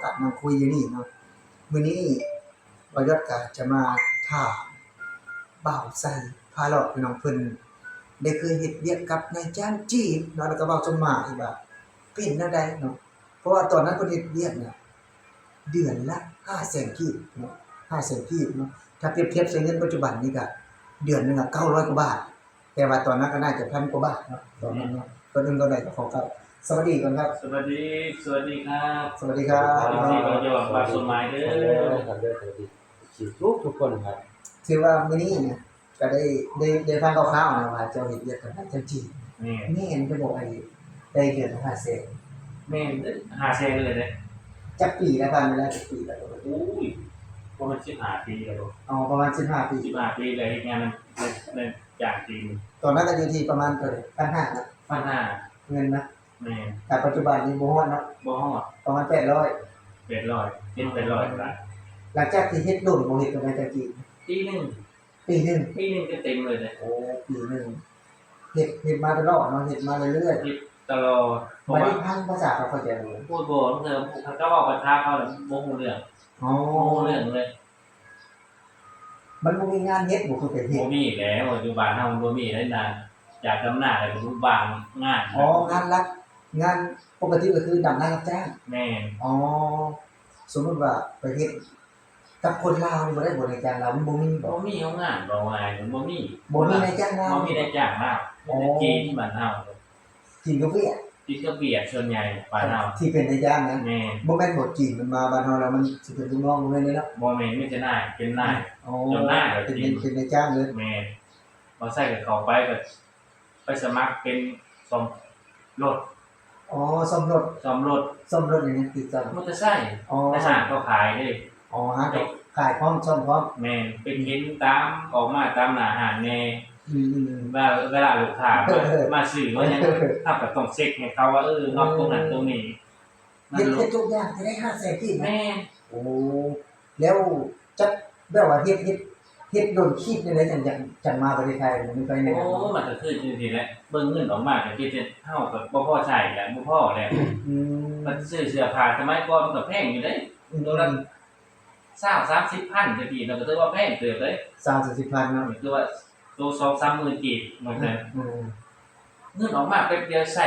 ກັບນັ່ງຄຸຍຢູ່ນີ້ເນາະ. ມື້ນີ້ບ່າວຍອດກະຈະມາຖາມບ່າວໄຊພາເລາະ ພີ່ນ້ອງ ເພິ່ນໄດ້ເຄີຍເຮັດວຽກກັບນາຍຈ້າງຈີນເນາະ ແລ້ວກໍເວົ້າສົມໝາຍວ່າເປັນແນວໃດເນາະ. ເພາະວ່າຕອນນັ້ນເພິ່ນເຮັດວຽກນະ ເດືອນລະຫ້າແສນກີບເນາະ ຫ້າແສນກີບເນາະ. ຖ້າປຽບທຽບໃສ່ເງິນປັດຈຸບັນນີ້ກະເດືອນໜຶ່ງກະເກົ້າຮ້ອຍກວ່າບາດ. ແຕ່ວ່າຕອນນັ້ນກໍໜ້າຈະພັນກວ່າບາດເນາະ ຕອນນັ້ນເນາະ. ກ່ອນອື່ນກ່ອນໃດກໍຂໍກ່າວສະບາຍດີກ່ອນຄັບ. ສະບາຍດີ ສະບາຍດີຄັບ. ສະບາຍດີຄັບ ເອັຟຊີ ບ່າວຍອດ ບ່າວສົມໝາຍເດີ. ສະບາຍດີຄັບເດີ ສະບາຍດີທຸກໆຄົນຄັບ. ຖືວ່າມື້ນີ້ນະ ກໍໄດ້ ໄດ້ ໄດ້ຟັງຄ່າວໆນະວ່າເຈົ້າເຮັດວຽກກັບນາຍຈ້າງຈີນ. ແມ່ນ ແມ່ນແຕ່ບໍ່ ໄອ້ ໄດ້ເດືອນລະຫ້າແສນ. ແມ່ນ ຫ້າແສນເລີຍເດ້. ຈັກປີແລ້ວ ຜ່ານມາແລ້ວຈັກປີແລ້ວ? ໂອ້ຍ ປະມານສິບຫ້າປີແລ້ວບໍ? ອໍ ປະມານສິບຫ້າປີ. ສິບຫ້າປີແລ້ວ ເຮັດງານນຳ ນຳ ນຳຈ້າງຈີນ. ຕອນນັ້ນກໍຢູ່ທີ່ປະມານເທົ່າໃດ? ພັນຫ້າເນາະ? ພັນຫ້າ ເງິນນະ? ແມ່ນ. ແຕ່ປັດຈຸບັນນີ້ບໍ່ຮອດເນາະ? ບໍ່ຮອດ. ປະມານແປດຮ້ອຍ. ແປດຮ້ອຍ ເຈັດແປດຮ້ອຍບາດ. ຫຼັງຈາກທີ່ເຮັດດົນບໍ່ ເຮັດກັບນາຍຈ້າງຈີນ? ປີໜຶ່ງ. ປີໜຶ່ງ? ປີໜຶ່ງເຕັມໆເລີຍເດ້. ໂອ້ ປີໜຶ່ງ ເຮັດ ເຮັດມາຕະຫຼອດເນາະ ເຮັດມາເລື້ອຍໆ. ເຮັດຕະຫຼອດ. ບາດນີ້ພັງພາສາເຂົາເຂົ້າໃຈບໍ່? ໂອ້ຍ ບໍ່ ເຂົາເຈົ້າເວົ້າພາສາເຂົາບໍ່ຮູ້ເລື່ອງ. ອໍ ບໍ່ຮູ້ເລື່ອງເລີຍ. ມັນບໍ່ມີງານເຮັດບໍ່ ຄືໄປເຮັດ? ບໍ່ມີແລ້ວ ຢູ່ບ້ານເຮົາມັນບໍ່ມີໄດ໋ນະ. ຈາກດຳນາແລ້ວກໍບໍ່ວ່າງງານ. ອໍ ງານລັດ ງານປົກກະຕິກໍຄືດຳນາຮັບຈ້າງ. ແມ່ນ. ອໍ ສົມມຸດວ່າໄປເຮັດ ກັບຄົນລາວນີ້ບໍ່ໄດ້ບໍ່ ນາຍຈ້າງລາວມັນບໍ່ມີບໍ່? ບໍ່ມີໂຮງງານ ເວົ້າງ່າຍມັນບໍ່ມີ. ບໍ່ມີນາຍຈ້າງລາວ? ບໍ່ມີນາຍຈ້າງລາວ. ອໍ ມີແຕ່ຈີນບ້ານເຮົາ. ຈີນກັບຫວຽດ? ຈີນກັບຫວຽດສ່ວນໃຫຍ່ບ້ານເຮົາທີ່ເປັນນາຍຈ້າງນະ. ແມ່ນ. ບໍ່ແມ່ນບໍ່ ຈີນມັນມາບ້ານເຮົາແລ້ວມັນຊິເປັນລູກນ້ອງ ບໍ່ແມ່ນເດ້ເນາະ? ບໍ່ແມ່ນ ມີແຕ່ນາຍ ເປັນນາຍ. ອໍ ເຈົ້ານາຍ ເປັນ ເປັນນາຍຈ້າງເລີຍ. ແມ່ນ. ບໍ່ໃຊ້ກໍເຂົ້າໄປກໍ ໄປສະໝັກເປັນສ້ອມລົດ. ອໍ ສ້ອມລົດ. ສ້ອມລົດ. ສ້ອມລົດຫຍັງຕິດກັນ? ມໍເຕີໄຊ. ອໍ ໃນຫ້າງເຂົາຂາຍເດ້. ອໍ ຮ້ານເຂົາຂາຍພ້ອມ ສ້ອມພ້ອມ. ແມ່ນ. ໄປເຂັນຕາມ ອອກມາຕາມໜ້າຮ້ານແດ່. ອືມໆ ເວລາ ເວລາລູກຄ້າມາ ມາຊື້ມາຫຍັງ ເຮົາກໍຕ້ອງເຊັກໃຫ້ເຂົາວ່າ ເອີ ນັອດຕົງນັ້ນຕົງນີ້. ເຮັດ ເຮັດທຸກຢ່າງທີ່ໄດ້ຫ້າແສນກີບນະ? ແມ່ນ. ໂອ້ ແລ້ວຈັກ ແບບວ່າເຮັດ ເຮັດ ເຮັດດົນຄິດແນວໃດຈັ່ງ ຈັ່ງ ຈັ່ງມາປະເທດໄທ? ມັນໄປແນວໃດ? ໂອ້ ມັນກໍຄືຈັ່ງຊີ້ແຫຼະ ເບິ່ງເງິນອອກມາກໍຄິດເຮັດ ເຮົາກໍບໍ່ພໍໃຊ້ແຫຼະ ບໍ່ພໍແຫຼະ. ອືມ ມັນຊື້ເສື້ອຜ້າສະໄໝກ່ອນມັນກໍແພງຢູ່ເດ້ ອືມ ໂຕລະຊາວສາມສິບພັນ ແຕ່ກີ້ເນາະ ກໍຖືວ່າແພງເຕີບເດ້. ຊາວສາມສິບພັນເນາະ ຖືວ່າໂຕສອງສາມໝື່ນກີບ ມັນ ອືມ ເງິນອອກມາແປັບດຽວໃຊ້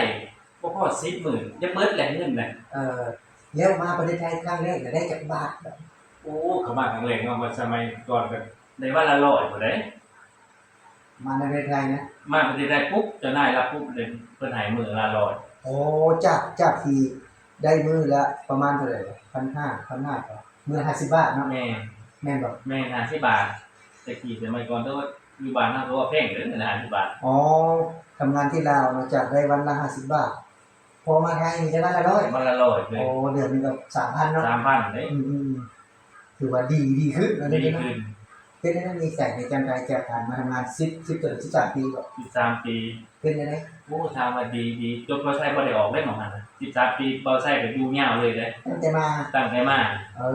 ບໍ່ພໍສິບມື້ ຢາກເບິດແຫຼະເງິນນະ. ເອີ ແລ້ວມາປະເທດໄທຄັ້ງແລກນະ ໄດ້ຈັກບາດ? ໂອ້ ເຂົ້າມາຄັ້ງແລກເນາະ ວ່າສະໄໝກ່ອນກໍໄດ້ວັນລະຮ້ອຍພຸ້ນເດ້. ມາໃນປະເທດໄທນະ? ມາປະເທດໄທປຸບ ເຈົ້ານາຍລາວປຸບ ເພິ່ນໃຫ້ມື້ລະຮ້ອຍ. ໂອ້ ຈາກ ຈາກທີ່ໄດ້ມື້ລະປະມານເທົ່າໃດ? ພັນຫ້າ ພັນຫ້າ ມື້ລະຫ້າສິບບາດເນາະ? ແມ່ນ. ແມ່ນບໍ່? ແມ່ນ ຫ້າສິບບາດ. ແຕ່ກີ້ສະໄໝກ່ອນ ແຕ່ວ່າຢູ່ບ້ານເຮົາກໍວ່າແພງເດ້ ມື້ລະຫ້າສິບບາດ. ອໍ ທຳງານທີ່ລາວເນາະ ຈາກໄດ້ວັນລະຫ້າສິບບາດ ພໍມາໄທນີ້ໄດ້ວັນລະຮ້ອຍ. ວັນລະຮ້ອຍເລີຍ. ໂອ້ ເດືອນໜຶ່ງກໍສາມພັນເນາະ? ສາມພັນເດ້. ອືມໆ ຖືວ່າດີ ດີຂຶ້ນເນາະ. ດີຂຶ້ນ. ເປັນຈັ່ງໃດນິໄສໃນຈັງໃດຈາກການມາທຳງານສິບ ສິບ ສິບສາມປີບໍ? ສິບສາມປີ. ເປັນຈັ່ງໃດ? ໂອ້ ຖາມວ່າດີ ດີ ຈົນບ່າວໄຊບໍ່ໄດ້ອອກເດ້ໝ່ອງຫັ້ນນະ. ສິບສາມປີບ່າວໄຊກໍຢູ່ຍາວເລີຍເດ້. ຕັ້ງແຕ່ມາ? ຕັ້ງແຕ່ມາ. ເອີ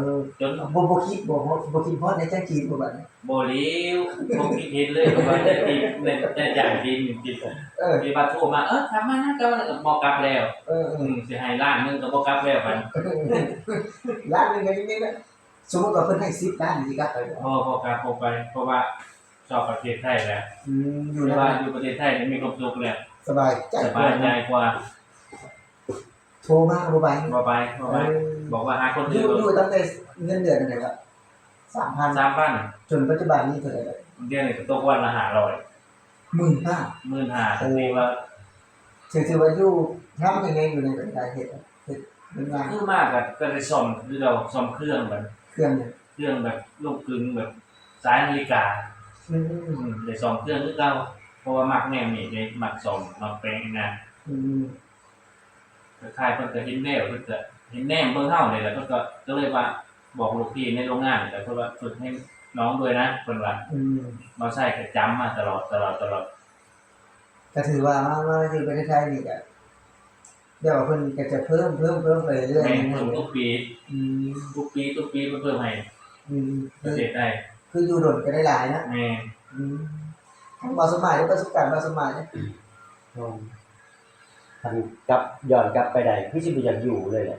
ຈົນ ບໍ່ ບໍ່ຄິດບໍ່ ບໍ່ ບໍ່ຄິດຮອດນາຍຈ້າງຈີນບໍ່ບາດນີ້? ບໍ່ແລ້ວ ບໍ່ຄິດເຫັນເລີຍ ເພາະວ່າໄດ້ຈີນ ໄດ້ຈ້າງຈີນ ເອີ ທີ່ວ່າໂທມາ ເອີ ກັບມານະ ກັບມາ ກໍບໍ່ກັບແລ້ວ. ເອີ ເອີ ອືມ ຊິໃຫ້ລ້ານໜຶ່ງກໍບໍ່ກັບແລ້ວບັດ. ລ້ານໜຶ່ງກໍຍັງມີນະ. ສົມມຸດວ່າເພິ່ນໃຫ້ສິບລ້ານ ຊິກັບໄປບໍ່? ບໍ່ ບໍ່ກັບ ບໍ່ໄປ ເພາະວ່າຊອບປະເທດໄທແຫຼະ. ອືມ ຢູ່ ແຕ່ວ່າຢູ່ປະເທດໄທນີ້ມີຄວາມສຸກແລ້ວ ສະບາຍໃຈ ສະບາຍໃຈກວ່າ. ໂທມາກໍບໍ່ໄປ? ບໍ່ໄປ ບໍ່ໄປ. ເອີ ບອກວ່າຫາຄົນອື່ນ. ຢູ່ ຢູ່ຕັ້ງແຕ່ເງິນເດືອນເທົ່າໃດກໍ? ສາມພັນ. ສາມພັນ. ຈົນປັດຈຸບັນນີ້ເທົ່າໃດແລ້ວ? ດຽວນີ້ກໍຕົກວັນລະຫ້າຮ້ອຍ. ໝື່ນຫ້າ. ໝື່ນຫ້າ. ໂອ້ ກໍຖືວ່າ ຖື ຖືວ່າຢູ່ ທຳຍັງໄງຢູ່ໃນການເຮັດ ເຮັດເປັນງານ? ຄືມາກໍ ກໍໄດ້ສ້ອມ ຄືເຮົາສ້ອມເຄື່ອງແບບ ເຄື່ອງຫຍັງ? ເຄື່ອງແບບລູກກຶງ ແບບສາຍນາລິກາ. ອືມ ອືມ ໄດ້ສ້ອມເຄື່ອງຄືເກົ່າ ເພາະວ່າມັກແນວນີ້ເດ້ ມັກສ້ອມ ມັກແປງນະ. ອືມ ຄ້າຍໆເພິ່ນກໍເຫັນແວວ ເພິ່ນກໍເຫັນແນມເບິ່ງເຮົານີ້ແຫຼະ ເພິ່ນກໍ ກໍເລີຍວ່າບອກລູກພີ່ໃນໂຮງງານ ແລ້ວເພິ່ນວ່າຝຶກໃຫ້ນ້ອງດ້ວຍນະ ເພິ່ນວ່າ. ອືມ ບ່າວໄຊກໍຈຳມາຕະຫຼອດ ຕະຫຼອດ ຕະຫຼອດ. ກໍຖືວ່າມາ ມາຢູ່ປະເທດໄທນີ້ກໍ ແບບວ່າເພິ່ນກໍຈະເພີ່ມ ເພີ່ມ ເພີ່ມໄປເລື້ອຍໆ. ແມ່ນ ເພີ່ມທຸກປີ. ອືມ ທຸກປີ ທຸກປີເພິ່ນເພີ່ມໃຫ້. ອືມ ປະເທດໄທ ຄືຢູ່ດົນກໍໄດ້ຫຼາຍນະ. ແມ່ນ. ອືມ ທາງບ່າວສົມໝາຍ ປະສົບການບ່າວສົມໝາຍ ອືມ ຄັນກັບ ຍ້ອນກັບໄປໄດ້ ຄືຊິບໍ່ຢາກຢູ່ເລີຍແຫຼະ.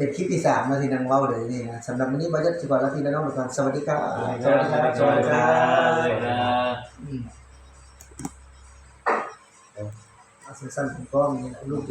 ປັນຄລິບທີສາມເນາະທີ່ນັ່ງເວົ້າເລີຍນີ້ນະ. ສຳລັບມື້ນີ້ບໍ່ຢາກຊິຂໍລາພີ່ລານ້ອງໄປກ່ອນ. ສະຫວັດດີຄັບ. ສະຫວັດດີຄັບ. ສະຫວັດດີຄັບ. ອືມ ເອົາສັ້ນໆ ຂອງກ້ອງນີ້ລະ ລູກ